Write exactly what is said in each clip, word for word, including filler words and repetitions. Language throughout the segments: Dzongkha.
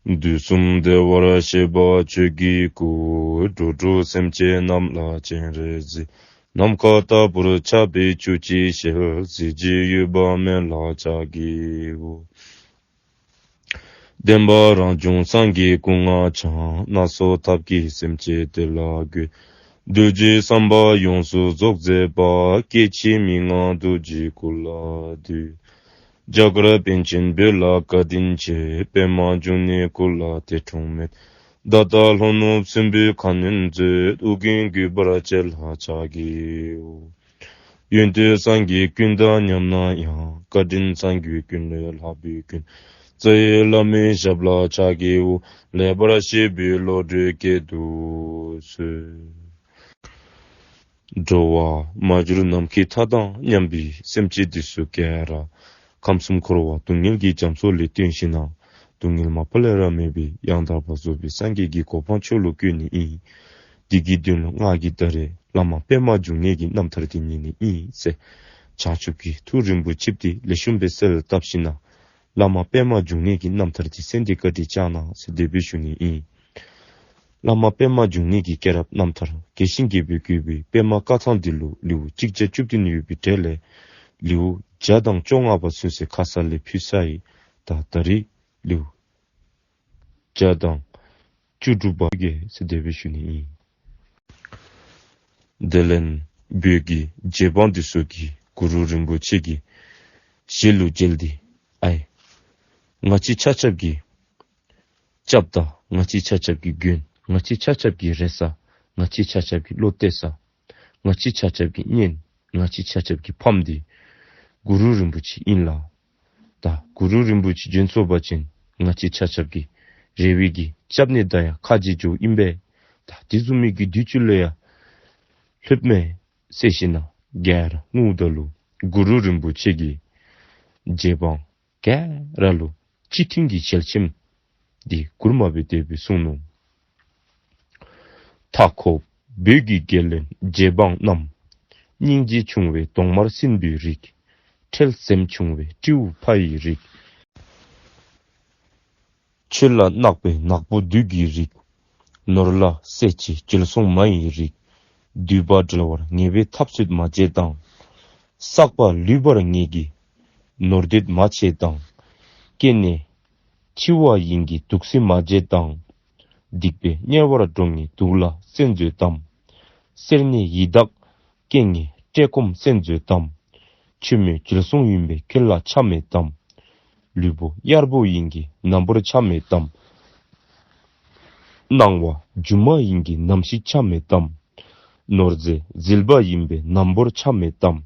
དུས་གསུམ་བདེ་བར་གཤེགས་པ་ཆོས་ཀྱི་སྐུ། འགྲོ་དྲུག་སེམས་ཅན་རྣམས་ལ་སྤྱན་རས་གཟིགས། ནམ་མཁའ་ལྟ་བུར་ཁྱབ་པའི་བཅུ་གཅིག་ཞལ། གཟི་བརྗིད་གཡོ་བ་མེད་ལ་ཕྱག་བགྱིའོ། བདེན་པ་རང་བྱུང་སངས་རྒྱས་སྐུ་ལྔ་འཆང་། སྣ་ཚོགས་ཐབས་ཀྱིས་སེམས་ཅན་བདེ་ལ་འགོད། གདུལ་བྱའི་བསམ་པ་ཡོངས་སུ་རྫོགས་མཛད་པ། སྐྱེ་འཆི་མི་མངའ་རྡོ་རྗེའི་སྐུ་ལ་འདུད། རྒྱ་གར་པཎ་ཆེན་བོད་ལ་བཀའ་དྲིན་ཆེ། པདྨ་འབྱུང་གནས་སྐུ་ལ་འདས་འཁྲུངས་མེད། ད་ལྟ་ལྷོ་ནུབ་སྲིན་པོའི་ཁ་གནོན་མཛད། ཨོ་རྒྱན་གུས་པར་སྤྱན་ལ་ཕྱག་བགྱིའོ། ཡོན་ཏན་སངས་རྒྱས་ཀུན་དང་མཉམ་ན་ཡང་། བཀའ་དྲིན་སངས་རྒྱས་ཀུན་ལས་ལྷག་པའི་མགོན། རྩ་བའི་བླ་མའི་ཞབས་ལ་ཕྱག་བགྱིའོ། ལེགས་པར་བཤད་པའི་བློ་གྲོས་བསྐྱེད་དུ་གསོལ། འགྲོ་བ་མ་གྱུར་ནམ་མཁའི་མཐའ་དང་མཉམ་པའི་སེམས་ཅན་འདི་ཚུ་ག་ར་ཁམས་གསུམ་འཁོར་བ་སྡུག་བསྔལ་གྱི་རྒྱ་མཚོ་ལས་བཏོན་ཞིནམ་ལས་སྡུག་བསྔལ་མ་པ་ལས་ར་མེད་པའི་ཡང་དག་པར་རྫོགས་པའི་སངས་རྒྱས་ཀྱི་གོ་འཕང་མཆོག་ལུ་བཀོད་ནི་ཨིན། འདི་གི་དོན་ལུ་ང་གིས་ད་རེས་བླ་མ་པདྨ་འབྱུང་གནས་ཀྱི་རྣམ་ཐར་འདི་ཉན་ནི་ཨིན་ཟེར་བྱང་ཆུབ་ཀྱི་ཐུགས་རིན་པོ་ཆེ་འདི་ལེགས་ཤོམ་སྦེ་གསལ་བཏབ་ཞིནམ་ལས་བླ་མ་པདྨ་འབྱུང་གནས་ཀྱི་རྣམ་ཐར་འདི་གསན་ཏེ་བཀའ་དྲིན་བསྐྱང་གནང་ཟེར་དེ་སྦེ་ཞུ་ནི་ཨིན། བླ་མ་པདྨ་འབྱུང་གནས་ཀྱི་སྐྱེས་རབས་རྣམ་ཐར་རྒྱས་ཤིང་རྒྱས་པར་བཀོད་པའི་པདྨ་བཀའ་ཐང་འདི་ལུ་ལེའུ་གཅིག་བརྒྱ་བཅུ་བདུན་ཡོད་པའི་གྲས་ལས་ལེའུ་བརྒྱ་དང་བཅོ་ལྔ་པ་ཚུན་ཚོད་ཁ་ཙ་ལས་ཕུལ་ཚར་ཡི། ད་ད་རེས་ལེའུ་བརྒྱ་དང་བཅུ་དྲུག་པ་གི་ཟེར་དེ་སྦེ་ཞུ་ནི་ཨིན། དེ་ལས་བོད་ཀྱི་རྗེ་འབངས་འདི་ཚུ་གིས་གུ་རུ་རིན་པོ་ཆེ་གི་ཞལ་ལུ་མཇལ་ཏེ་ཨའི་ང་བཅས་ཆ་ཁྱབ་ཀྱི་སྐྱབས་དང་ང་བཅས་ཆ་ཁྱབ་ཀྱི་མགོན། ང་བཅས་ཆ་ཁྱབ་ཀྱི་རེ་ས། ང་བཅས་ཆ་ཁྱབ་ཀྱི་བློ་གཏད་ས། ང་བཅས་ཆ་ཁྱབ་ཀྱི་གཉེན། ང་བཅས་ཆ་ཁྱབ་ཀྱི་ཕམ་འདི་གུ་རུ་རིན་པོ་ཆེ་ཨིན་ལགས། ད་གུ་རུ་རིན་པོ་ཆེ་འབྱོན་སོང་པ་ཅིན་ང་བཅས་ཆ་ཁྱབ་ཀྱི་རེ་བའི་གི་སྐྱབས་གནས་དང་ཡང་ཁ་གྱེས་འགྱོཝ་ཨིན་པས། ད་དེ་བཟུམ་མའི་གི་དུས་ཚོད་ལུ་ཡང་ལྷོདཔ་མས་ཟེར་ཞིནམ་ལས་ག་ར་ངུཝ་ད་ལུ་གུ་རུ་རིན་པོ་ཆེ་གིས་རྗེ་འབངས་ག་ར་ལུ་སྤྱི་མཐུན་གྱི་ཞལ་ཆེམས་འདི་མགུར་མ་སྦེ་དེ་སྦེ་གསུངས་ནུག། མཐའ་འཁོབ་བོད་ཀྱི་རྒྱལ་བློན་རྗེ་འབངས་རྣམས། སྙིང་རྗེ་ཆུང་བས་གདོང་དམར་སྲིན་པོའི་རིགས། ཁྲེལ་སེམས་ཆུང་བས་སྤྲེའུ་ཕ་ཡི་རིགས། ཆོས་ལ་གནག་པས་ནག་པོ་བདུད་ཀྱི་རིགས། ནོར་ལ་སྲེད་ཅིང་བྱོལ་སོང་མ་ཡི་རིགས། འདུས་པ་འབྲལ་བར་ངེས་པས་འཐབ་རྩོད་མ་བྱེད་དང་། བསགས་པ་ལུས་པར་ངེས་ཀྱིས་ནོར་འདོད་མ་བྱེད་དང་། སྐྱེ་གནས་འཆི་བ་ཡིན་གྱི་དུག་སེལ་མ་བྱེད་དང་། སྡིག་པས་དམྱལ་བར་འགྲོ་ངེས་དུག་ལ་བཙན་མཛོད་དམ། སེར་སྣས་ཡི་དྭགས་སྐྱེ་ངེས་བཀྲེས་སྐོམ་བཙན་མཛོད་དམ། ཆོས་མེད་བྱོལ་སོང་ཡིན་པས་ཁྱོད་ལ་ཆ་མེད་དམ། ལུས་པོ་གཡར་པོ་ཡིན་གྱི་ནམ་འབོར་ཆ་མེད་དམ། སྣང་བ་སྒྱུ་མ་ཡིན་གྱི་ནམ་ཞིག་ཆ་མེད་དམ། ནོར་རྫས་ཟིལ་པ་ཡིན་པས་ནམ་འབོར་ཆ་མེད་དམ།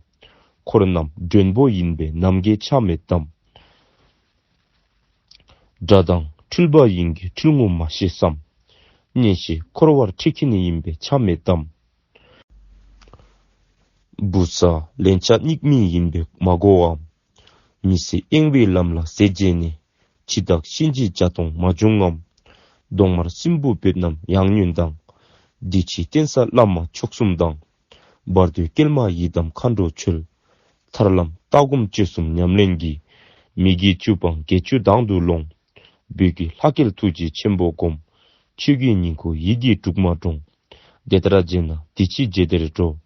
འཁོར་རྣམས་མགྲོན་པོ་ཡིན་པས་ནམ་གྱི་ཆ་མེད་དམ། དགྲ་དང་འཁྲུལ་པ་ཡིན་གྱི་འཁྲུལ་ངོ་མ་ཤེས་སམ། གཉེན་བཤེས་འཁོར་བར་ཁྲིད་མཁན་ཡིན་པས་ཆ་མེད་དམ། བུ་ཚ་ལན་ཆགས་སྙིགས་མ་ཡིན་པས་མ་གོ་འམ། མི་ཚེ་གཡེང་བའི་ལམ་ལ་ཟད་བྱས་ནས། འཆི་བདག་གཤིན་རྗེའི་བྱ་གཏོང་མ་བྱུང་ངམ། གདོང་དམར་སྲིན་པོ་བོད་རྣམས་ཡང་ཉོན་དང་། འདི་ཕྱི་རྟེན་ས་བླ་མ་མཆོག་གསུམ་དང་། བར་དོའི་སྐྱེལ་མ་ཡི་དམ་མཁའ་འགྲོ་ཁྱོད། ཐར་ལམ་ལྟ་སྒོམ་སྤྱོད་གསུམ་ཉམས་ལེན་གྱིས། མི་དགེ་བཅུ་སྤངས་དགེ་བཅུ་དང་དུ་ལོངས། བོད་ཀྱི་ལྷ་སྐལ་ཐུགས་རྗེ་ཆེན་པོ་བསྒོམ། ཆོས་ཀྱི་སྙིང་ཁུ་ཡིད་ཀྱི་དྲུག་མ་འདྲོངས། དེ་ལྟར་བྱས་ན་འདི་ཕྱི་རྗེས་དེར་འགྲོ།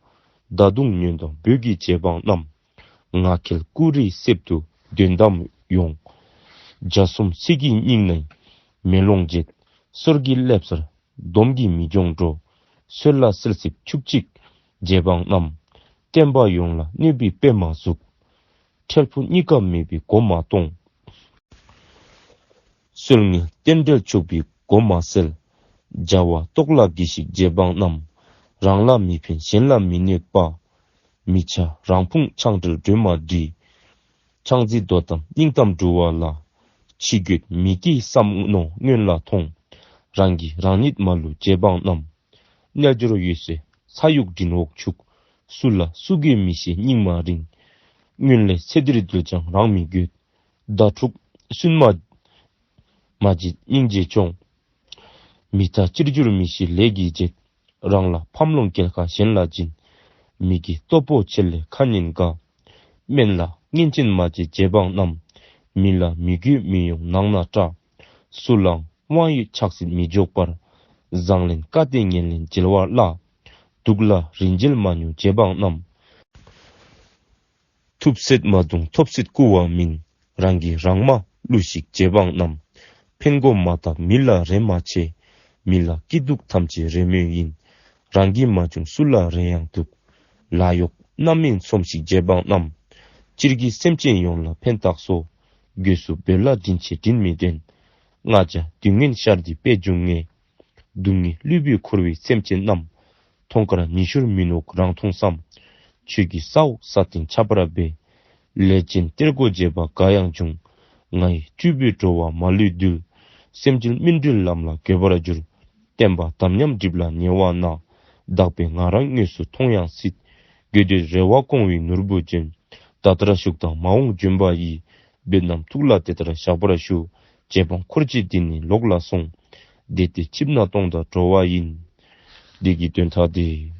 ད་དུང་ཉོན་དང་བོད་ཀྱི་རྗེ་འབངས་རྣམས། ངག་འཁྱལ་ཀུ་རེའི་གསེབ་ཏུ་འདོན་དམ་ཡོང་། རྒྱ་གསུམ་ཚིག་གི་སྙིང་ནས་མེ་ལོང་བྱེད། སོར་གྱི་ལེབ་སར་སྡོམ་གྱིས་མི་འགྱོང་འགྲོ། སོལ་ལ་སེལ་སིབ་ཆུག་ཅིག་རྗེ་འབངས་རྣམས། བསྟན་པ་ཡོངས་ལ་གནོད་པའི་པདྨ་གཟུགས། འཕྲལ་ཕུགས་གཉིས་ཀ་མེད་པའི་སྒོ་མ་སྟོང་། སོལ་ངན་རྟེན་འབྲེལ་འཕྱུགས་པའི་སྒོ་མ་སེལ། བྱ་བ་རྟོགས་ལ་གྱིས་ཤིག་རྗེ་འབངས་རྣམས། རང་ལ་མི་ཕན་གཞན་ལ་མི་གནོད་པ། མི་བྱ་རང་ཕུང་ཆང་འབྲེལ་སྒྲོན་མ་འདྲི། ཆང་རྩི་དོ་དམ་སྙིང་གཏམ་འབྲུ་བ་ལ། ཕྱི་རྒོད་མི་སྐྱེ་བསམ་མནོ་སྔོན་ལ་ཐོངས། རང་གིས་རང་ཉིད་མ་བསླུ་རྗེ་འབངས་རྣམས། རྣལ་འབྱོར་འོད་གསལ་ས་ཡུག་མགྲིན་འོག་ཆུག། སུ་ལ་སུ་གིས་མི་ཤེས་སྙིང་མ་རིང་། སྔོན་ལས་ཚེ་འདིར་འདུལ་ཀྱང་རང་མི་དགོས། ཟླ་དྲུག་སུན་མ་མ་བརྗེད་སྙིང་རྗེ་སྐྱོང་། མི་ཐ་ཅིར་འགྱུར་མི་ཤེས་ལས་ཀྱིས་བྱེད། རང་ལ་ཕམ་ལོང་སྐྱེལ་ཁ་གཞན་ལ་སྦྱིན། མི་དགེ་སྟོབས་པོ་ཆེ་ལས་ཁ་ཉེན་དགའ། དམན་ལ་བརྙས་བཅོས་མ་བྱེད་རྗེ་འབངས་རྣམས། མི་ལ་མི་གུས་མི་ཡོང་ནང་ན་སྐྲག། སུ་ལའང་ དབང་ཡོད་ཆགས་སྲེད་མི་འཇོག་པར། བཟང་ལན་བཀའ་དེ་ངན་ལན་འཇལ་བ་སླ། སྡུག་ལ་རིན་འཇལ་མ་མྱོང་རྗེ་འབངས་རྣམས། ཐུབ་ཟད་མ་བརྡུང་ཐོབ་ཟད་རྐུ་བ་མིན། རང་གིས་རང་མ་བསླུ་ཞིག་རྗེ་འབངས་རྣམས། ཕན་གོ་མ་བཏབ་མི་ལ་རེ་མ་ཆེ། མི་ལ་སྐྱིད་སྡུག་ཐམས་ཅད་རེ་མོས་ཡིན། རང་གིས་མ་བྱུང་སུ་ལ་རེ་ཡང་ཐུབ། ལཱ་གཡོག་རྣམ་སྨིན་སོམས་ཤིག་རྗེ་འབངས་རྣམས། སྤྱིར་གྱིས་སེམས་ཅན་ཡོངས་ལ་ཕན་བཏགས་སོ། སྒོས་སུ་བོད་ལ་དྲིན་ཆེ་དྲིན་མི་དྲན། ལྔ་བརྒྱ་དུས་ངན་ཤར་འདི་དཔེ་འབྱུང་ངེས། སྡུག་བསྔལ་བསླུས་པས་འཁོར་བའི་སེམས་ཅན་རྣམས། མཐོང་དཀར་ཉི་ཤུར་མི་གནོད་རང་མཐོང་བསམ། ཆོས་ཀྱི་ས་འོག་ས་སྟེང་ཁྱབ་པར་འབད། ལས་ཅན་གཏེར་སྒོ་འབྱེད་པ་འགའ་ཡང་འབྱུང་། ང་ཡི་སྤྲུལ་པས་འགྲོ་བ་མ་ལུས་འདུལ། སེམས་ཅན་སྨིན་གྲོལ་ལམ་ལ་འགོད་པར་འགྱུར། བསྟན་པ་དམ་ཉམས་སྒྲིབ་ལ་ཉེ་བ་ན། བདག་པས་ང་རང་དངོས་སུ་མཐོང་ཡང་སྲིད། དགོས་འདོད་རེ་བ་སྐོང་བའི་ནོར་བུ་ཅན། ད་ལྟར་བཞུགས་དང་མ་འོངས་འབྱོན་པ་ཡི། འབད་རྣམས་ཐུགས་ལ་དེ་ལྟར་བཞག་པར་ཞུ། རྗེ་འབངས་འཁོར་བཅས་འདི་ནས་ལོག་ལ་སོང་། དེ་ལྟས་ཆིབས་ནང་སྟོང་དང་འགྲོ་བ་ཡིན། འདི་གི་དོན་དག་འདི།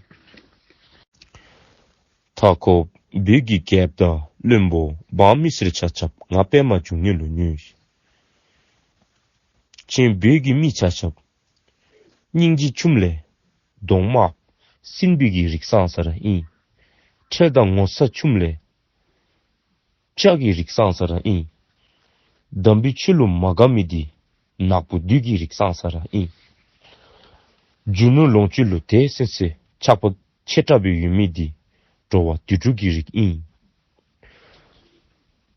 མཐའ་འཁོབ་བོད་ཀྱི་རྒྱལཔོ་དང་བློན་པོ་འབངས་མི་སེར་ཆ་ཁྱབ་ང་པདྨ་འབྱུང་གནས་ལུ་ཉོན། ཁྱེད་བོད་ཀྱི་མི་ཆ་ཁྱབ་སྙིང་རྗེ་ཆུངམ་ལས་གདོང་དམརཔོ་སྲིན་པོའི་གི་རིགས་ཙང་ཙ་ར་ཨིན། ཁྲེལ་དང་ངོ་ཚ་ཆུངམ་ལས་ལྕགས་ཀྱི་རིགས་ཙང་ཙ་ར་ཨིན། དམ་པའི་ཆོས་ལུ་མ་དགའ་མི་འདི་ནག་པོ་བདུད་ཀྱི་རིགས་ཙང་ཙ་ར་ཨིན། རྒྱུ་ནོར་ལོངས་སྤྱོད་ལུ་དེ་སེམས་སེ་ཆགས་པ་ཆེ་དྲགས་སྦེ་ཡོད་མི་འདི་འགྲོ་བ་དུད་འགྲོ་གི་རིགས་ཨིན།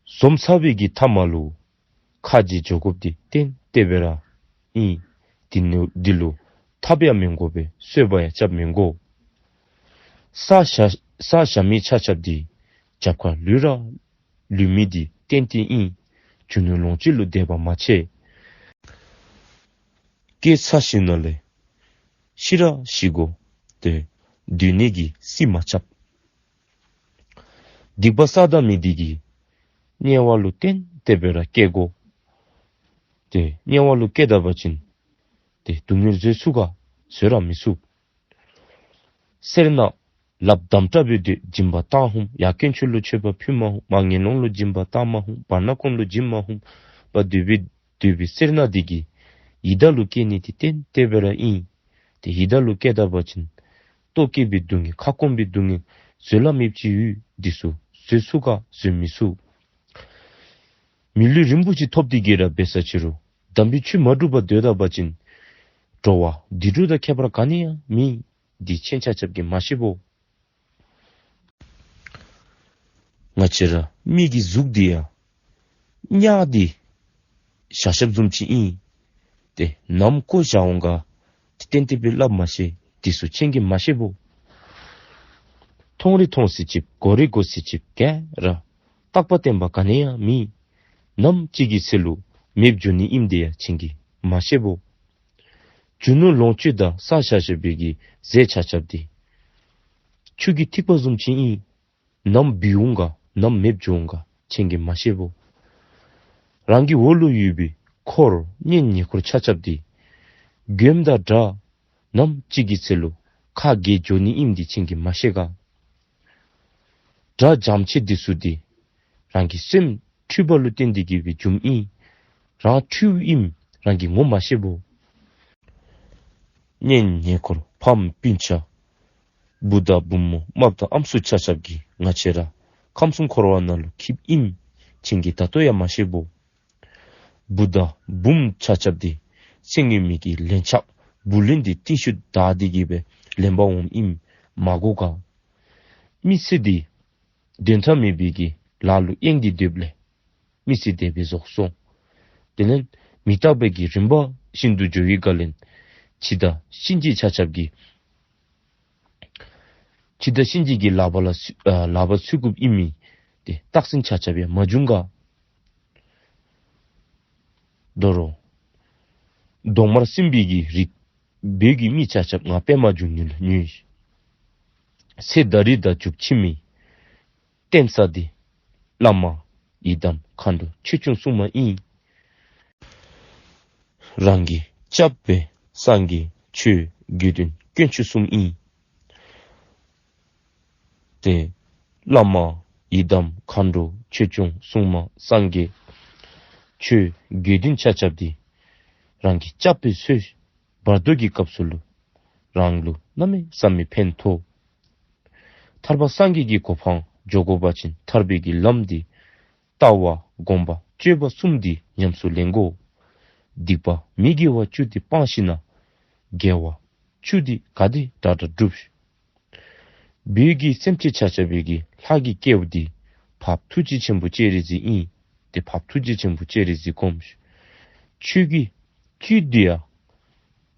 འཛོམས་ཚར་བའི་གི་མཐའ་མ་ལུ་ཁ་རྗེ་འགྱོ་དགོཔ་འདི་གཏན་གཏན་སྦེ་ར་ཨིན། འདི་ནི་འདི་ལུ་འཐབ་ཡང་མི་དགོ་པས། གསོད་པ་ཡང་རྐྱབ་མི་དགོ། ས་ཞ་ས་ཞ་མི་ཆ་ཁྱབ་འདི་རྒྱབ་ཁར་ལུས་ར་ལུས་མི་འདི་གཏན་གཏན་ཨིན། རྒྱུ་ནོར་ལོངས་སྤྱོད་ལུ་དད་པ་མ་བྱེད། སྐྱེས་ཚར་ཞིནམ་ལས་ཤི་ར་ཤི་དགོ། ཏེ་སྡོད་ནི་གི་སྲིད་མ་རྐྱབ། སྡིག་པ་བསགས་ད་མི་འདི་གིས་དམྱལ་བ་ལུ་གཏན་གཏན་སྦེ་ར་སྐྱེ་དགོ། ཏེ་དམྱལ་བ་ལུ་སྐྱེ་ད་པ་ཅིན་ཏེ་སྡུག་བསྔལ་བཟོད་ཚུགས་ག། བཟོད་ར་མི་ཚུགས། སེར་སྣ་ལགཔ་དམ་དྲགས་སྦེ་སྡོད། སྦྱིན་པ་བཏང་འོང་། ཡར་དཀོན་མཆོག་ལུ་མཆོད་པ་ཕུལ་མ་འོང་། མར་ངན་སློང་ལུ་སྦྱིན་པ་བཏང་མ་འོང་། བར་ན་ཀུན་ལུ་སྦྱིན་མ་འོང་པ་སྡོད་པའི་སྡོད་པའི་སེར་སྣ་འདི་གིས་ཡི་དྭགས་ལུ་སྐྱེ་ནི་འདི་གཏན་གཏན་སྦེ་ར་ཨིན། ཏེ་ཡི་དྭགས་ལུ་སྐྱེ་ད་པ་ཅིན་ལྟོ་བཀོད་པའི་སྡུག་བསྔལ་ཁ་སྐོམ་པའི་སྡུག་བསྔལ་བཟོད་གླགས་མེདཔ་ཅིག་ཡོད། འདི་ཚུ་བཟོད་ཚུགས་ག། བཟོད་མི་ཚུགས། མི་ལུས་རིན་པོ་ཆེ་ཐོབ་སྟེ་གིས་ར་འབད་ས་ཅི་རུང་དམ་པའི་ཆོས་མ་སྒྲུབ་པར་སྡོད་ད་པ་ཅིན་འགྲོ་བ་དུད་འགྲོ་དང་ཁྱད་པར་ག་ནི་ཡང་མེད། འདི་ཁྱེད་ཆ་ཁྱབ་ཀྱིས་མ་ཤེས་བོ། ང་བཅས་ར་མི་གི་གཟུགས་འདི་ཡང་གཉའ་འདི་ཤ་ཤབ་བཟུམ་ཅིག་ཨིན། ཏེ་ནམ་བཀོ་བཞག་འོང་ག་ཏེ་གཏན་གཏན་སྦེ་སླབ་མ་ཤེས། འདི་ཚུ་ཁྱེད་ཀྱིས་མ་ཤེས་བོ། མཐོང་རིགས་མཐོང་སའི་ཆིབས་གོ་རིགས་གོ་སའི་ཆིབས་ག་ར་རྟག་པ་བརྟན་པ་ག་ནི་ཡང་མེད། ནམ་ཅིག་གི་ཚེ་ལུ་མེདཔ་འགྱོ་ནི་ཨིནམ་འདི་ཡང་ཁྱེད་ཀྱིས་མ་ཤེས་བོ། རྒྱུ་ནོར་ལོངས་སྤྱོད་དང་ས་ཞ་ཞ་པའི་གི་ཟས་ཆ་ཁྱབ་འདི་ཆུ་གི་ཐིགས་པ་བཟུམ་ཅིག་ཨིན། ནམ་བུད་འོང་ག་ནམ་མེདཔ་འགྱོ་འོང་ག་ཁྱེད་ཀྱིས་མ་ཤེས་བོ། རང་གི་འོག་ལུ་ཡོད་པའི་འཁོར་གཉེན་ཉེ་འཁོར་ཆ་ཁྱབ་འདི་མགྱོནམ་དང་དགྲ་ནམ་ཅིག་གི་ཚེ་ལུ་ཁ་གྱེས་འགྱོ་ནི་ཨིནམ་འདི་ཁྱེད་ཀྱིས་མ་ཤེས་ག། དགྲ་འཇམ་ཆེ་འདི་ཚུ་འདི་རང་གི་སེམས་འཁྲུལ་པ་ལུ་བརྟེན་ཏེ་གིས་སྦེ་འབྱུངམ་ཨིན། རང་འཁྲུལ་ཨིནམ་རང་གིས་ངོ་མ་ཤེས་བོ། གཉེན་ཉེ་འཁོར་ཕམ་སྤུན་ཆ་བུ་དང་བུམོ་རྨགཔ་དང་ཨམ་སྲུ་ཆ་ཁྱབ་ཀྱིས་ང་བཅས་ར་ཁམས་གསུམ་འཁོར་བ་ནང་ལུ་འཁྱིདཔ་ཨིནམ་ཁྱེད་ཀྱིས་ད་ལྟོ་ཡང་མ་ཤེས་བོ། བུ་དང་བུམོ་ཆ་ཁྱབ་འདི་ཚེ་སྔོན་མའི་གི་ལན་ཆགས་བུ་ལོན་འདི་རྟིང་ཤུལ་བདའ་སྟེ་གིས་སྦེ་ལེན་པར་འོངམ་ཨིནམ་མ་གོ་ག། མི་ཚེ་འདི་དོན་དག་མེད་པའི་གི་ལཱ་ལུ་གཡེང་སྟེ་སྡོདཔ་ལས་མི་ཚེ་དེ་སྦེ་རྫོགས་སོང་། དེ་ལས་མི་རྟག་པའི་གི་རིམ་པ་བཞིན་དུ་འགྱོ་བའི་སྒང་ལས་འཆི་བདག་གཤིན་རྗེ་ཆ་ཁྱབ་ཀྱིས་འཆི་བདག་གཤིན་རྗེ་གི་ལག་པ་ལ་ཚུད་ཨ་ལག་པ་ཚུད་དགོཔ་ཨིན་མི་དེ་རྟགས་མཚན་ཆ་ཁྱབ་ཡང་མ་བྱུང་ག། དོ་རུང་གདོང་དམར་སྲིན་པོའི་གི་རིགས་བོད་ཀྱི་མི་ཆ་ཁྱབ་ང་པདྨ་འབྱུང་གནས་ལུ་ཉོན་ཤིག། ཚེ་ད་རེས་དང་མཇུག་ཕྱི་མའི་བརྟེན་ས་འདི་བླ་མ་ཡི་དམ་མཁའ་འགྲོ་ཆོས་སྐྱོང་སྲུང་མ་ཨིན། རང་གི་སྐྱབས་འབད་སངས་རྒྱས་ཆོས་དགེ་འདུན་དཀོན་མཆོག་གསུམ་ཨིན། ཏེ་བླ་མ་ཡི་དམ་མཁའ་འགྲོ་ཆོས་སྐྱོང་སྲུང་མ་སངས་རྒྱས་ཆོས་དགེ་འདུན་ཆ་ཁྱབ་འདི་ རང་གིས་སྐྱབས་སྦེ་འཚོལ། བར་དོ་གི་སྐབས་སུ་ལུ་རང་ལུ་གནམ་མེད་ས་མེད་ཕན་ཐོགས། ཐར་པ་སངས་རྒྱས་ཀྱི་གོ་འཕང་འགྱོ་དགོ་པ་ཅིན་ཐར་པའི་གི་ལམ་འདི་ལྟ་བ་སྒོམ་པ་སྤྱོད་པ་གསུམ་འདི་ཉམས་སུ་ལེན་དགོ། སྡིག་པ་མི་དགེ་བ་བཅུ་འདི་སྤང་ཞིནམ་ན་དགེ་བ་བཅུ་འདི་ག་དེ་དྲག་དྲག་སྒྲུབ། བོད་ཀྱི་སེམས་ཅན་ཆ་ཁྱབ་པའི་གི་ལྷ་གི་སྐལཝ་འདི་འཕགས་པ་ཐུགས་རྗེ་ཆེན་པོ་སྤྱན་རས་གཟིགས་ཨིན། ཏེ་འཕགས་པ་ཐུགས་རྗེ་ཆེན་པོ་སྤྱན་རས་གཟིགས་སྒོམ། ཆོས་ཀྱི་བཅུད་འདི་ཡང་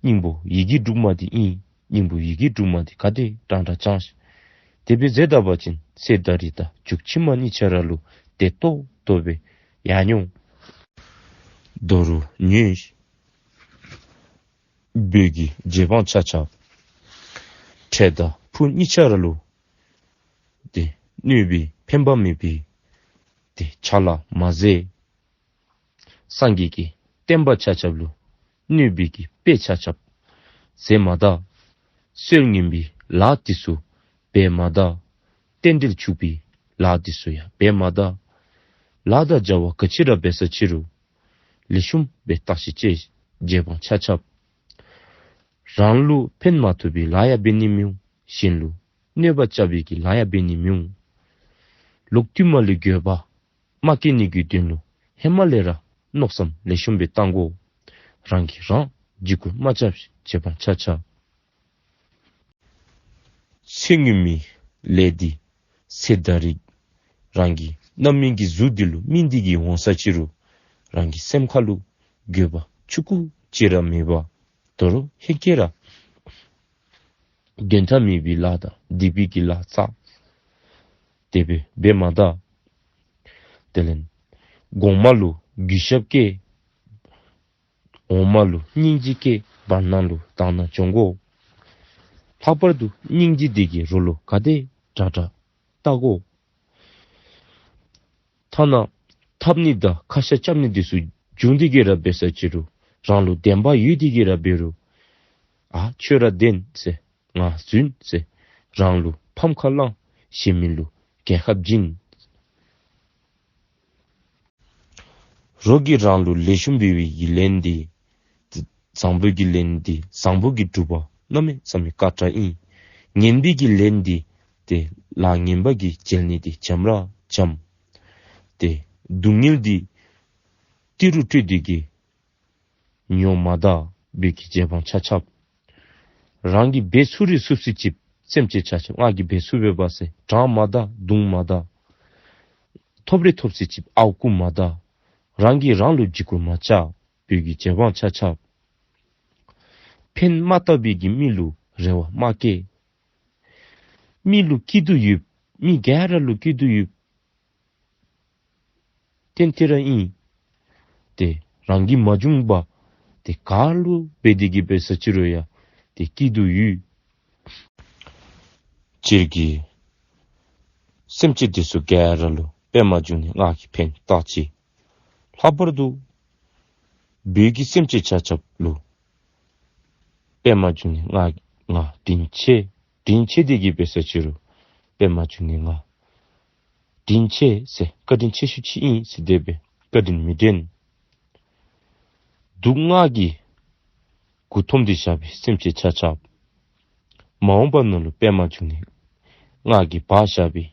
སྙིང་པོ་ཡི་གེ་དྲུག་མ་འདི་ཨིན། སྙིང་པོ་ཡི་གེ་དྲུག་མ་འདི་ག་དེ་དྲག་དྲག་བགྱང་ཞིནམ་ན། དེ་སྦེ་མཛད་ད་པ་ཅིན་ཚེ་ད་རིས་དང་མཇུག་ཕྱི་མ་གཉིས་ཆ་ར་ལུ་བདེ་ཏོག་ཏོ་སྦེ་ཡར་འོང་། དོ་རུང་ཉོན་ཤིག། བོད་ཀྱི་རྗེ་འབངས་ཆ་ཁྱབ་འཕྲལ་དང་ཕུགས་གཉིས་ཆ་ར་ལུ་ཏེ་གནོད་པའི་ཕན་པ་མེད་པའི་ཏེ་ཕྱག་ལཱ་མ་མཛད། སངས་རྒྱས་ཀྱི་བསྟན་པ་ཆ་ཁྱབ་ལུ་གནོད་པའི་གི་དཔེ་ཆ་ཁྱབ་མཛད་མ་ད། སྲོལ་ངན་པའི་ལཱ་འདི་ཚུ་འབད་མ་ད། རྟེན་འབྲེལ་འཆུག་པའི་ལཱ་འདི་ཚུ་ཡང་འབད་མ་ད། ལཱ་དང་བྱ་བ་ག་ཅི་ར་འབད་ས་ཅི་རུང་ལེགས་ཤོམ་སྦེ་བརྟག་ཞིབ་དཔྱད། རྗེ་འབངས་ཆ་ཁྱབ། རང་ལུ་ཕན་མ་ཐོགས་པའི་ལཱ་ཡང་འབད་ནི་མི་འོང་། གཞན་ལུ་གནོད་པ་རྐྱབ་པའི་གི་ལཱ་ཡང་འབད་ནི་མི་འོང་། ལོག་སྟེ་མ་ལུས་འགྱོད་པ་མ་སྐྱེ་ནི་གི་དོན་ལུ་ཧེ་མ་ལས་ར་མནོ་བསམ་ལེགས་ཤོམ་སྦེ་བཏང་དགོ། རང་གིས་རང་འཇིགས་སྐུལ་མ་རྐྱབ་ཤིག། རྗེ་འབངས་ཆ་ཁྱབ། ཚེ་སྔོན་མའི་ལས་འདི་ཚེ་ད་རིས་རང་གི་རྣམ་སྨིན་གྱི་གཟུགས་འདི་ལུ་སྨིན་ཏེ་གི་འོང་ས་ཅི་རུང་རང་གི་སེམས་ཁ་ལུ་འགྱོད་པ་ཆུང་ཀུ་ཅིག་ར་མེད་པར་དོ་རུང་ཧེང་སྐལ་ར་དོན་དག་མེད་པའི་ལཱ་དང་སྡིག་པའི་གི་ལཱ་བསགས། དེ་སྦེ་འབད་མ་ད། དེ་ལས་གོང་མ་ལུ་གུས་ཞབས་བསྐྱེད། འོག་མ་ལུ་སྙིང་རྗེ་བསྐྱེད། བར་སྣང་ལུ་དག་སྣང་སྦྱོང་དགོ། ལྷག་པར་དུ་སྙིང་རྗེ་འདི་གིས་རོགས་ལུ་ག་དེ་དྲག་དྲག་བལྟ་དགོ། ཐ་ན་འཐབ་ནི་དང་ཁ་ཤ་རྐྱབ་ནི་འདི་ཚུ་བྱུང་སྟེ་གི་ར་འབད་ས་ཅི་རུང་རང་ལུ་བདེན་པ་ཡོད་དེ་གི་ར་འབད་རུང་ཨ་ཁྱོད་ར་བདེན་ཟེར་ང་རྫུན་ཟེར་རང་ལུ་ཕམ་ཁ་བླང་། གཞན་མི་ལུ་རྒྱལ་ཁ་བྱིན། རོགས་ཀྱིས་རང་ལུ་ལེགས་ཤོམ་འབད་བའི་གི་ལན་འདི་བཟང་པོའི་གི་ལན་འདི་བཟང་པོ་གིས་སྒྲུབ་པ་གནམ་མེད་ས་མེད་དཀའ་དྲགས་ཨིན། ངན་པའི་གི་ལན་འདི་ཏེ་ལཱ་ངན་པ་གིས་འཇལ་ནི་འདི་འཇམ་ར་འཇམ། ཏེ་སྡུག་བསྔལ་འདི་ཏི་རུ་སྤྲོད་དེ་གི་མྱོང་མ་ད། བོད་ཀྱི་རྗེ་འབངས་ཆ་ཁྱབ། རང་གིས་འབད་ཚུགས་རིགས་ཚུགས་སི་ཅིག་སེམས་ཅན་ཆ་ཁྱབ་ང་གིས་འབད་ཚུགས་པས་པ་ཟེར་དྲང་མ་ད་བརྡུང་མ་ད། ཐོབ་རིགས་ཐོབ་སི་ཅིག་ཨརཝ་རྐུ་མ་ད། རང་གིས་རང་ལུ་འཇིགས་སྐུལ་མ་རྐྱབ། བོད་ཀྱི་རྗེ་འབངས་ཆ་ཁྱབ། ཕན་མ་བཏགས་པའི་གི་མི་ལུ་རེ་བ་མ་བསྐྱེད། མི་ལུ་སྐྱིད་སྡུག་ཡོད། མི་ག་ར་ལུ་སྐྱིད་སྡུག་ཡོད། གཏན་གཏན་ར་ཨིན། ཏེ་རང་གིས་མ་བྱུང་པ་ཏེ་ག་ལུ་འབད་དེ་གི་འབད་ས་ཅི་རུང་ཡང་ཏེ་སྐྱིད་སྡུག་ཡོད། སྤྱིར་གྱིས་སེམས་ཅན་འདི་ཚུ་ག་ར་ལུ་པདྨ་འབྱུང་གནས་སྔགས་ཀྱི་ཕན་བཏགས་ཅི། ལྷག་པར་དུ་བོད་ཀྱི་སེམས་ཅན་ཆ་ཁྱབ་ལུ་པདྨ་འབྱུང་གནས་སྔགས་ང་དྲིན་ཆེ། དྲིན་ཆེ་དེ་གིས་འབད་ས་ཅི་རུང་པདྨ་འབྱུང་གནས་ང་དྲིན་ཆེ་ཟེར་བཀའ་དྲིན་ཆེ་ཤོས་ཅིག་ཨིན་ཟེར་དེ་སྦེ་བཀའ་དྲིན་མི་དྲན། སྡུག་བསྔལ་གྱི་མགུ་འཐོམས་ཏེ་བཞག་པའི་སེམས་ཅན་ཆ་ཁྱབ། མ་འོངས་པ་ནང་ལུ་པདྨ་འབྱུང་གནས་སྔགས་ཀྱིས་སྦ་བཞག་པའི་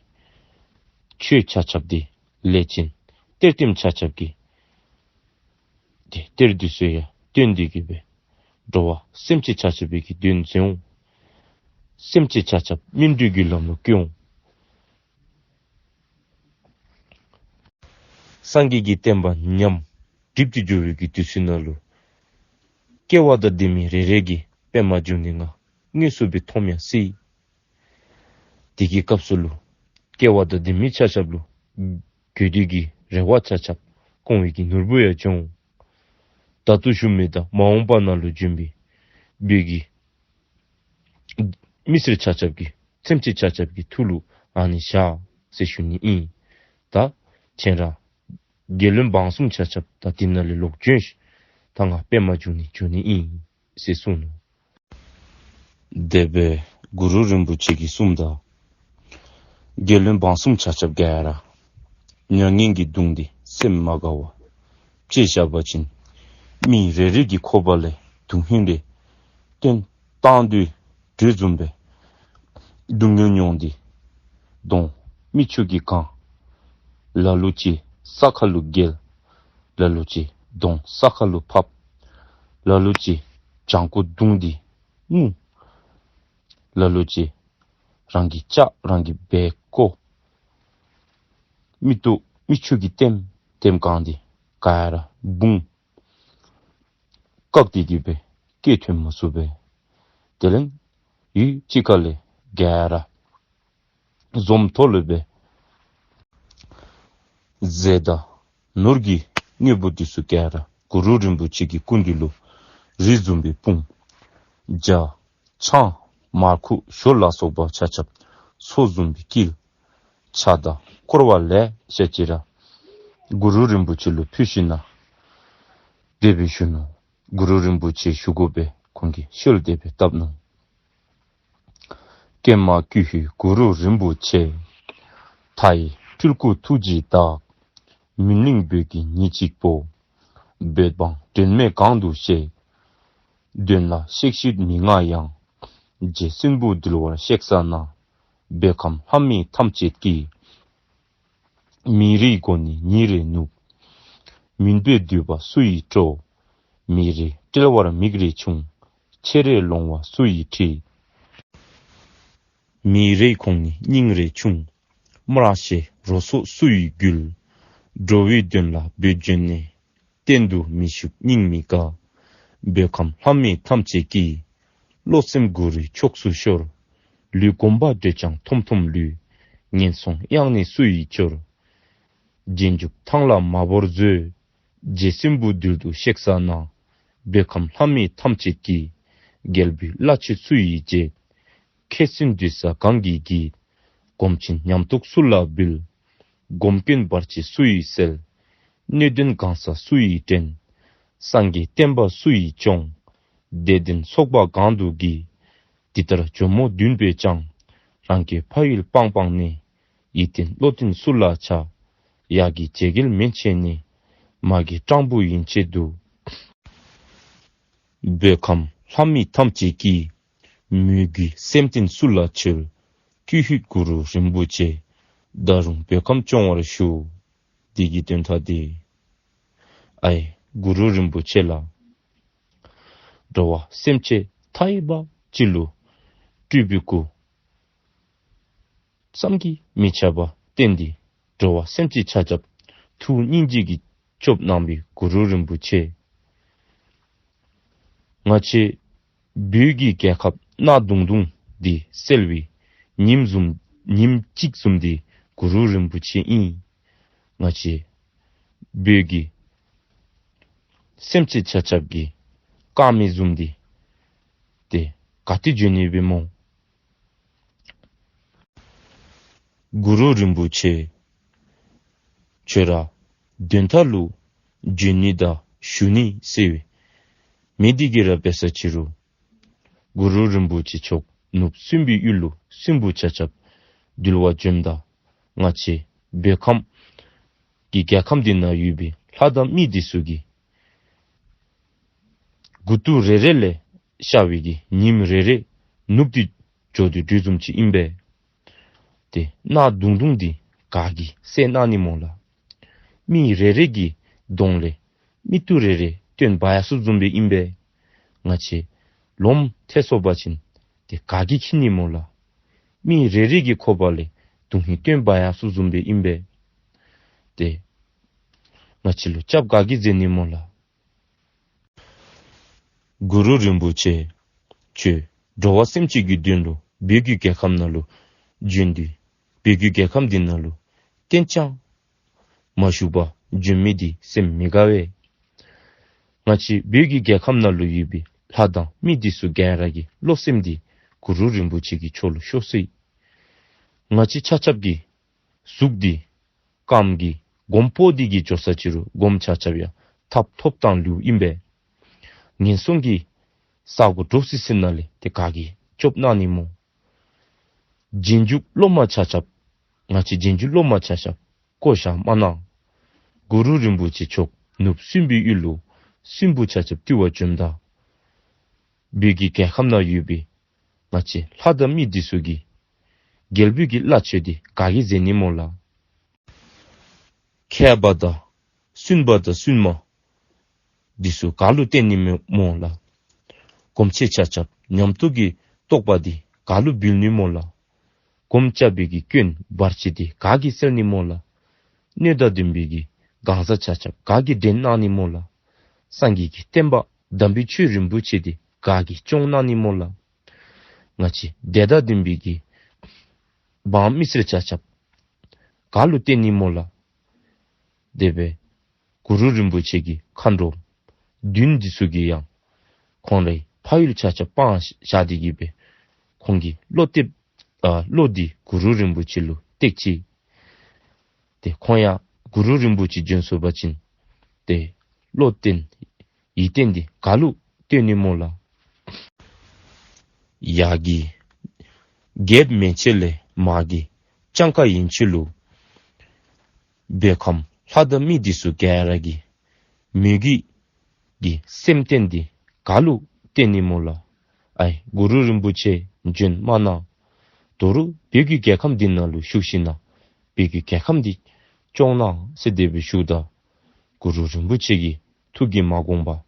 ཆོས་ཆ་ཁྱབ་འདི་ལས་ཅན་གཏེར་སྟོནམ་ཆ་ཁྱབ་ཀྱིས་ཏེ་གཏེར་འདི་ཚུ་ཡང་བཏོན་ཏེ་གི་སྦེ་འགྲོ་བ་སེམས་ཅན་ཆ་ཁྱབ་པའི་གི་དོན་མཛད་འོང་། སེམས་ཅན་ཆ་ཁྱབ་སྨིན་གྲོལ་གྱི་ལམ་ལུ་བཀོད་འོང་། སངས་རྒྱས་ཀྱི་བསྟན་པ་ཉམས་གྲིབ་ཏུ་གྱུར་བའི་གི་དུས་ཚོད་ནང་ལུ་སྐྱེ་བ་དང་ལྡན་མི་རེ་རེ་གིས་པདྨ་འབྱུང་གནས་སྔགས་དངོས་སུ་སྦེ་མཐོང་ཡང་སྲིད། དེ་གི་སྐབས་སུ་ལུ་སྐྱེ་བ་དང་ལྡན་མི་ཆ་ཁྱབ་ལུ་དགོས་འདོད་ཀྱི་རེ་བ་ཆ་ཁྱབ་སྐོང་བའི་གི་ནོར་བུ་ཡང་འབྱུང་། ད་ལྟོ་བཞུགས་མི་དང་མ་འོངས་པ་ནང་ལུ་འབྱོན་པའི་བོད་ཀྱི་མི་སེར་ཆ་ཁྱབ་ཀྱི་སེམས་ཅན་ཆ་ཁྱབ་ཀྱི་ཐུགས་ལུ་ཨ་ནི་བཞག་ཟེར་ཞུ་ནི་ཨིན། ད་ཁྱེད་ར་རྒྱལ་བློན་འབངས་གསུམ་ཆ་ཁྱབ་ད་འདི་ནང་ལས་ལོག་བྱོན་ཤིག། ད་ང་པདྨ་འབྱུང་གནས་འགྱོ་ནི་ཨིན་ཟེར་གསུངས་ནུག། དེ་སྦེ་གུ་རུ་རིན་པོ་ཆེ་གིས་གསུངམ་ད་རྒྱལ་བློན་འབངས་གསུམ་ཆ་ཁྱབ་ག་ར་མྱ་ངན་གྱིས་གདུངས་ཏེ་སེམས་མ་དགའ་བར་དཔྱེ་བཞག་པ་ཅིན་ མི་རེ་རེ་གི་ཁོག་པ་ལས་དོན་ཧིང་རེ་བཏོན་བཏང་དོ་དེ་བཟུམ་སྦེ་སྡུག་བསྔལ་མྱོང་སྟེ་གདོང་མིག་ཆུ་གིས་གང་། ལ་ལུ་ཅིག་ས་ཁ་ལུ་འགྱེལ། ལ་ལུ་ཅིག་གདོང་ས་ཁ་ལུ་ཕབ། ལ་ལུ་ཅིག་བྱང་ཁོག་བརྡུངས་ཏེ་ངུ། ལ་ལུ་ཅིག་རང་གི་ལྕགས་རང་གིས་འབག་བཀོ། མིག་ཏོ་མིག་ཆུ་གིས་ལྟེམ་ལྟེམ་གང་སྟེ་ག་ར་འབུངས། བཀག་སྟེ་གི་སྦེ་སྐད་ཐོན་མ་ཚུགས་པས། དེ་ལས་ཡུད་ཅིག་ཁ་ལས་ག་ར་འཛོམས་ཐོག་ལུ་སྦེ་ཟས་དང་ནོར་གྱི་དངོས་པོ་འདི་ཚུ་ག་ར་གུ་རུ་རིན་པོ་ཆེ་གི་སྐུ་མདུན་ལུ་རི་བཟུམ་སྦེ་སྤུངས། རྒྱ་ཆང་མར་ཁུ་ཞོ་ལ་སོགས་པ་ཆ་ཁྱབ་མཚོ་བཟུམ་སྦེ་བསྐྱལ། ཕྱག་དང་བསྐོར་བ་ལེ་ཤ་ཅིག་ར་གུ་རུ་རིན་པོ་ཆེ་ལུ་ཕུལ་ཞིནམ་ལས་དེ་སྦེ་ཞུ་ནུག། གུ་རུ་རིན་པོ་ཆེ་ཞུ་དགོ་པས། ཁོང་གིས་ཞལ་དེ་སྦེ་བཏབ་ནུག། ཀྱེ་མ་ཀྱི་ཧུད་གུ་རུ་རིན་པོ་ཆེ། མཐའ་ཡས་སྤྲུལ་སྐུ་ཐུགས་རྗེའི་བདག། མུན་གླིང་བོད་ཀྱི་ཉི་གཅིག་པོ། བོད་འབངས་སྒྲོན་མེ་གང་དུ་གཤེགས། དོན་ལ་གཤེགས་ཤིག་མི་མངའ་ཡང་། རྗེ་སྲིན་པོ་འདུལ་བར་གཤེགས་ས་ན། བོད་ཁམས་ལྷ་མི་ཐམས་ཅད་ཀྱི། མི་རེའི་མགོ་ནི་ཉི་རེ་ནུབ། མུན་པས་བསྡུས་པ་སུ་ཡིས་སྤྲོ། མི་རེའི་དཔྲལ་བར་མིག་རེ་ཆུང་། ཆེ་རེ་ལོང་བ་སུ་ཡིས་ཁྲིད། མི་རེའི་ཁོང་ནི་སྙིང་རེ་ཆུང་། སྨྲ་ཤེས་རོ་སོ་སུ་ཡིས་འགུལ། འགྲོ་བའི་དོན་ལ་བོད་འབྱོན་ནས། གཏན་དུ་མི་བཞུགས་སྙིང་མི་དགའ། བོད་ཁམས་ལྷ་མི་ཐམས་ཅད་ཀྱི། བློ་སེམས་གུ་རུའི་ཕྱོགས་སུ་ཤོར། ལུས་གོམས་པ་འདྲེས་ཀྱང་ཐོམ་ཐོམ་ལུས། ངན་སོང་གཡང་ནི་སུ་ཡིས་སྐྱོར། རྗེས་འཇུག་ཐང་ལ་མ་བོར་མཛོད། རྗེ་སྲིན་པོ་འདུལ་དུ་གཤེགས་ས་ན། བོད་ཁམས་ལྷ་མི་ཐམས་ཅད་ཀྱི། རྒྱལ་པོའི་བླ་མཆོད་སུ་ཡིས་བྱེད། མཁས་བཙུན་འདུས་ས་གང་གིས་བགྱིད། སྒོམ་ཆེན་ཉམས་རྟོགས་སུ་ལ་འབུལ། སྒོམ་སྐྱོན་བར་ཆད་སུ་ཡིས་སེལ། སྣོད་ལྡན་གང་ཟག་སུ་ཡིས་འདྲེན། སངས་རྒྱས་བསྟན་པ་སུ་ཡིས་སྐྱོང་། དད་ལྡན་ཚོགས་པ་གང་དུ་བགྱིད། འདི་ལྟར་ཇོ་མོ་འདུན་པས་ཀྱང་། རང་གི་ཕ་ཡུལ་སྤངས་སྤངས་ནས། ཡིད་བརྟན་བློ་བརྟན་སུ་ལ་བྱ། ཡ་གི་རྗེ་རྒྱལ་མན་ཆད་ནས། མ་གི་སྤྲང་པོ་ཡན་ཆད་དུ། བོད་ཁམས་ལྷ་མི་ཐམས་ཅད་ཀྱི། མོས་གུས་སེམས་རྟེན་སུ་ལ་འཆོལ། ཀྱི་ཧུད་གུ་རུ་རིན་པོ་ཆེ། ད་རུང་བོད་ཁམས་སྐྱོང་བར་ཞུ། འདི་གི་དོན་དག་འདི། ཨའི་གུ་རུ་རིན་པོ་ཆེ་ལགས། འགྲོ་བ་སེམས་ཅན་མཐའ་ཡས་པ་ཅིག་ལུ་སྤྲུལ་པའི་སྐུ་བསམ་གྱིས་མི་ཁྱབ་པ་བསྟན་ཏེ་འགྲོ་བ་སེམས་ཅན་ཆ་ཁྱབ་ཐུགས་སྙིང་རྗེ་གིས་སྐྱོབ་གནང་བའི་གུ་རུ་རིན་པོ་ཆེ། ང་བཅས་བོད་ཀྱི་རྒྱལ་ཁབ་གནག་དུང་དུང་འདི་གསལ་བའི་ཉིམ་བཟུམ་ཉིམ་གཅིག་བཟུམ་འདི་གུ་རུ་རིན་པོ་ཆེ་ཨིན། ང་བཅས་བོད་ཀྱི་སེམས་ཅན་ཆ་ཁྱབ་ཀྱི་དཀར་མེ་བཟུམ་འདི་ཏེ་ག་ཏེ་འབྱོན་ནི་སྦེ་སྨོ། གུ་རུ་རིན་པོ་ཆེ་ཁྱོད་ར་དོན་དག་ལུ་འབྱོན་ནི་དང་བཞུགས་ནི་ཟེར་བའི་མི་འདི་གིས་ར་འབད་ས་ཅི་རུང་གུ་རུ་རིན་པོ་ཆེ་མཆོག་ནུབ་སྲིན་པོའི་ཡུལ་ལུ་སྲིན་པོ་ཆ་ཁྱབ་འདུལ་བར་འབྱོནམ་ད་ང་བཅས་བོད་ཁམས་ཀྱི་རྒྱལ་ཁམས་འདི་ནང་ཡོད་པའི་ལྷ་དང་མི་འདི་ཚུ་གི་མགུ་ཏོ་རེ་རེ་ལས་ཤར་བའི་གི་ཉིམ་རེ་རེ་ནུབ་སྟེ་འགྱོ་དོ་དེ་བཟུམ་ཅིག་ཨིན་པས། ཏེ་གནག་དུང་དུང་འདི་ག་གིས་སེལ་གནང་ནི་སྨོ་ལགས། མི་རེ་རེ་གི་གདོང་ལས་མིག་ཏོ་རེ་རེ་བཏོན་འབག་ཡར་སོཔ་བཟུམ་སྦེ་ཨིན་པས། ང་བཅས་ལོམ་ཐེབས་སོང་པ་ཅིན་ཏེ་ག་གིས་འཁྱིད་ནི་སྨོ་ལགས། མི་རེ་རེ་གི་ཁོག་པ་ལས་དོན་ཧིང་བཏོན་འབག་ཡར་སོཔ་བཟུམ་སྦེ་ཨིན་པས། ཏེ་ང་བཅས་ལུ་སྐྱབས་ག་གིས་མཛད་ནི་སྨོ་ལགས། གུ་རུ་རིན་པོ་ཆེ་ཁྱོད་འགྲོ་བ་སེམས་ཅན་གྱི་དོན་ལུ་བོད་ཀྱི་རྒྱལ་ཁམས་ནང་ལུ་འབྱོན་ཏེ་བོད་ཀྱི་རྒྱལ་ཁམས་འདི་ནང་ལུ་གཏན་ཅང་མ་བཞུགས་པར་འབྱོན་མི་འདི་སེམས་མི་དགའ་བས། ང་བཅས་བོད་ཀྱི་རྒྱལ་ཁམས་ནང་ལུ་ཡོད་པའི་ལྷ་དང་མི་འདི་ཚུ་ག་ར་གི་བློ་སེམས་འདི་གུ་རུ་རིན་པོ་ཆེ་གི་ཕྱོགས་ལུ་ཤོར་སོ་ཡི། ང་བཅས་ཆ་ཁྱབ་ཀྱི་གཟུགས་འདི་རྐངམ་གི་གོམ་པ་འདི་གིས་འགྱོ་ས་ཅི་རུང་གོམ་ཆ་ཁྱབ་ཡང་ཐབ་ཐོབ་དང་ལེའུ་ཨིན་པས། ངན་སོང་གི་ས་གོ་འདྲོག་སི་སི་ནང་ལས་ཏེ་ག་གིས་སྐྱོབ་གནང་ནི་སྨོ། རྗེས་འཇུག་སློབ་མ་ཆ་ཁྱབ་ང་བཅས་རྗེས་འཇུག་སློབ་མ་ཆ་ཁྱབ་བཀོ་བཞག་མ་གནང་། གུ་རུ་རིན་པོ་ཆེ་མཆོག་ནུབ་སྲིན་པོའི་ཡུལ་ལུ་ སྲིན་པོ་ཆ་ཁྱབ་བཏུལ་བར་འབྱོནམ་ད་བོད་ཀྱི་རྒྱལ་ཁམས་ནང་ཡོད་པའི་ང་བཅས་ལྷ་དང་མི་འདི་ཚུ་གིས་རྒྱལ་པོའི་གི་བླ་མཆོད་འདི་ག་གིས་མཛད་ནི་སྨོ་ལགས། མཁས་པ་དང་སྲིན་པོ་དང་སྲིན་མོ་འདི་ཚུ་ག་ལུ་བསྟེན་ནི་སྨོ་ལགས། སྒོམ་ཆེན་ཆ་ཁྱབ་ཉམས་རྟོགས་ཀྱི་རྟོགས་པ་འདི་ག་ལུ་འབུལ་ནི་སྨོ་ལགས། སྒོམ་རྐྱབ་པའི་གི་སྐྱོན་བར་ཆད་འདི་ག་གིས་སེལ་ནི་སྨོ་ལགས། སྣོད་དང་ལྡན་པའི་གི་གང་ཟག་ཆ་ཁྱབ་ག་གིས་འདྲེན་གནང་ནི་སྨོ་ལགས། སངས་རྒྱས་ཀྱི་བསྟན་པ་དམ་པའི་ཆོས་རིན་པོ་ཆེ་འདི་ག་གིས་སྐྱོང་གནང་ནི་སྨོ་ལགས། ང་བཅས་དད་དང་ལྡན་པའི་གི་འབངས་མི་སེར་ཆ་ཁྱབ་ག་ལུ་བསྟེན་ནི་སྨོ་ལགས། དེ་སྦེ་གུ་རུ་རིན་པོ་ཆེ་གི་མཁའ་འགྲོ་བདུན་འདི་ཚུ་གིས་ཡང་ཁོང་རའི་ཕ་ཡུལ་ཆ་ཁྱབ་སྤངས་བཞག་སྟེ་གི་སྦེ་ཁོང་གིས་བློ་གཏད་ཨ་བློ་འདི་གུ་རུ་རིན་པོ་ཆེ་ལུ་གཏད་ཅི། ཏེ་ཁོང་ཡང་གུ་རུ་རིན་པོ་ཆེ་བྱོན་སོང་པ་ཅིན་ཏེ་བློ་གཏད་ཡིད་བརྟན་འདི་ག་ལུ་གཏད་ནི་སྨོ་ལགས། ཡ་གི་རྒྱལཔོ་མན་ཆད་ལས་མ་གི་སྤྱང་ཀ་ཡན་ཆད་ལུ། བོད་ཁམས་ལྷ་དང་མི་འདི་ཚུ་ག་ར་གི་མོས་གུས་ཀྱི་སེམས་རྟེན་འདི་ག་ལུ་གཏད་ནི་སྨོ་ལགས། ཨའི་གུ་རུ་རིན་པོ་ཆེ་བྱོན་མ་གནང་། ད་རུང་བོད་ཀྱི་རྒྱལ་ཁམས་འདི་ནང་ལུ་བཞུགས་ཞིནམ་ལས་བོད་ཀྱི་རྒྱལ་ཁམས་འདི་སྐྱོང་གནང་ཟེར་དེ་སྦེ་ཞུཝ་ད་གུ་རུ་རིན་པོ་ཆེ་གིས་ཐུགས་ཀྱིས་མ་དགོངས་པར་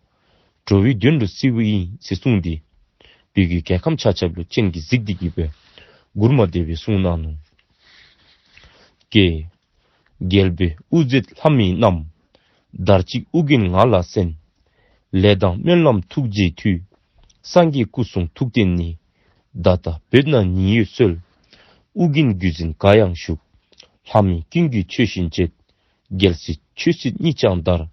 འགྲོ་བའི་དོན་ལུ་བརྩིཝ་ཨིན་ཟེར་གསུངས་ཏེ་བོད་ཀྱི་རྒྱལ་ཁམས་ཆ་ཁྱབ་ལུ་སྤྱན་གྱིས་གཟིགས་ཏེ་གི་སྦེ་མགུར་མ་དེ་སྦེ་གསུངས་གནང་ནུག། ཀྱེ། རྒྱལ་པོའི་དབུ་མཛད་ལྷ་མི་རྣམས། དར་ཅིག་ཨུ་རྒྱན་ང་ལ་གསན། ལས་དང་སྨོན་ལམ་ཐུགས་རྗེའི་མཐུས། སངས་རྒྱས་སྐུ་གསུང་ཐུགས་རྟེན་ནི། ད་ལྟ་བོད་ན་ཉི་འོད་གསལ། ཨུ་རྒྱན་བརྒྱུད་འཛིན་ག་ཡང་བཞུགས། ལྷ་མི་ཀུན་གྱིས་མཆོད་བཞིན་བྱེད། རྒྱལ་སྲིད་ཆོས་སྲིད་གཉིས་ཀྱང་དར།